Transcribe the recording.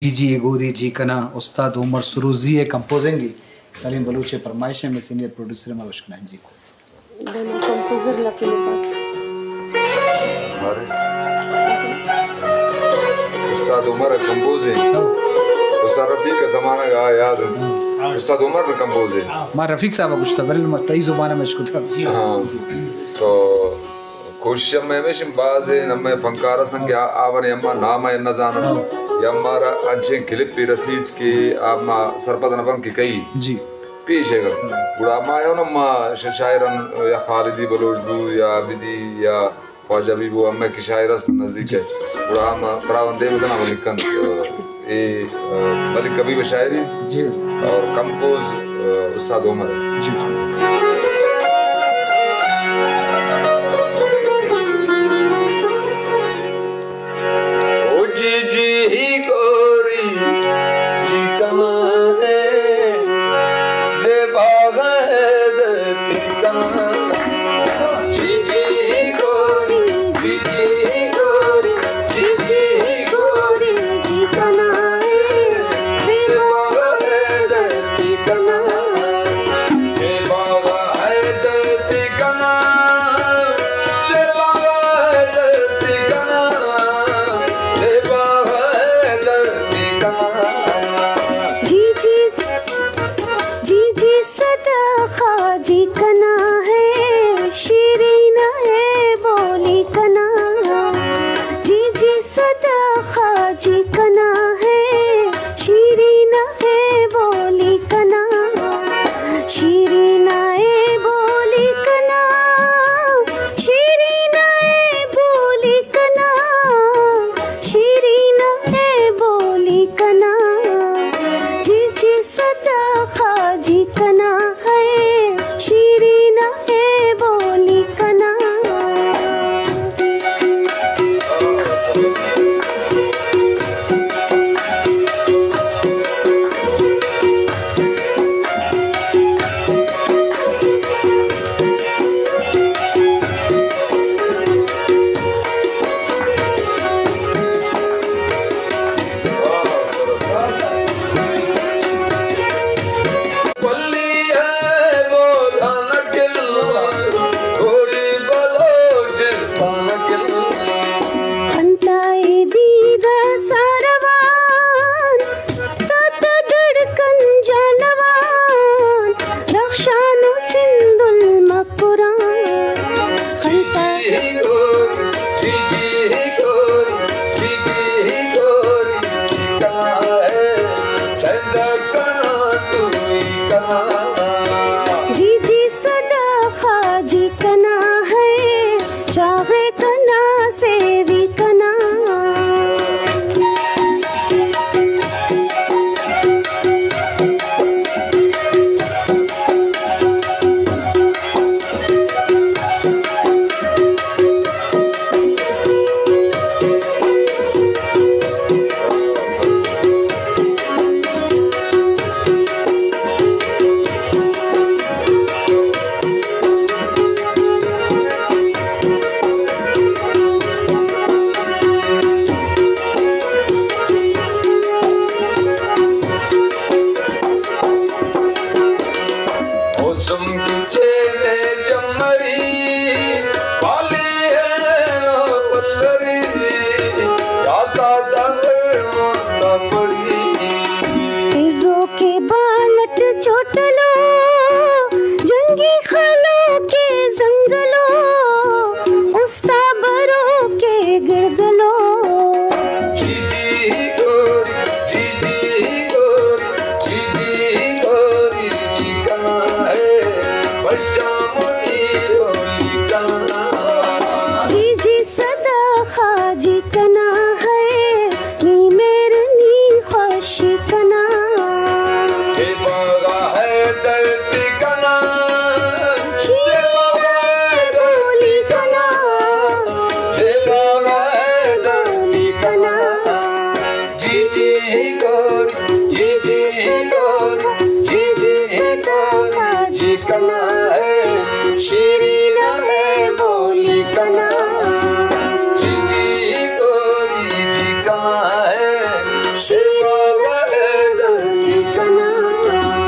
جی جی اے گوری جی کناں، استاد عمر سروزی ءِ کمپوزنگ ءَ، سلیم بلوچ ءِ پرمائش ءَ، مئے سینئر پروڈیوسر ءَ ما اشکنائیں جی۔ دنو کمپوزر لکی نکا۔ استاد عمر ءِ کمپوزنگ۔ استاد رفیق ءِ زمانگ ءَ یاد اِنت۔ استاد عمر ءِ کمپوزنگ۔ ما رفیق صاحب ءَ گوشتا، بلے ما تئی زبان ءَ اشکتا۔ ہاں۔ تو کوشش ہمے ہمیش انت، بازیں ہمے فنکار است انت کہ آ-، آوانی ہما نام ءَ نہ زاننت، یا مارا انچیں کلپے رسیت کہ آ ما سرپد نہ بنت کہ کئی جی۔ پیش ایگ انت۔ گڑا ہما یا نہ ما ش-، شاعران یا خالدی بلوچ بو یا عابدی یا خواجہ بی بو، ہمے کہ شاعر است نزدیک ءَ۔ گڑا ہما براہوند دیوگن ءَ لکھنت۔ اے، آ، ملک حبیب ءِ شاعری جی۔ اور کمپوز، آ، استاد عمر۔ جی۔ او جی جی ہی گوری جی کمانے زیبا غیرتی کمانے۔ جی جی گوری، جی جی گوری، جی جی گوری، جی کنا اے، زیبا غیرتی کنا، زیبا غیرتی کنا، زیبا غیرتی کنا، زیبا غیرتی کنا۔ جی جی جی جی صدا خواجی کنا ہے، شیرین ہے بولی کنا۔ جی جی صدا خواجی کنا ہے، شیرین ہے بولی کنا۔ شیرین ہے بولی کنا، شیرین ہے بولی کنا، شیرین ہے بولی کنا۔ جی جی صدا خواجی کنا ہے، شیرین ہے بولی کنا۔ انتئے دید ءَ ساروان، تات ءَ دڑکن جانوان، رخشان ءُ سندھ المکران۔ خنتا جی جی صدا خواجی کنا ہے، چاغے کنا سیوی کنا۔ موسم کی چین جمری، پالی ہے نا پلری، یا دادا پر ماتا پڑی۔ پیرو کے بالٹ چوٹلو، جنگی خالو کے زنگلو، استا برو کے گردلو۔ جی جی گوری، جی جی گوری، جی جی گوری، جی کنا ہے، بشامنی بولی کنا۔ جی جی صدا خواجی کنا ہے، نی مہر نی خوشی کنا۔ اے باغا ہے دردی کنا، شیرین بولی کنا، اے باغا ہے دردی کنا۔ جی جی گوری، جی جی گوری، جی جی گوری، جی کنا ہے، شیرین ہے بولی کنا۔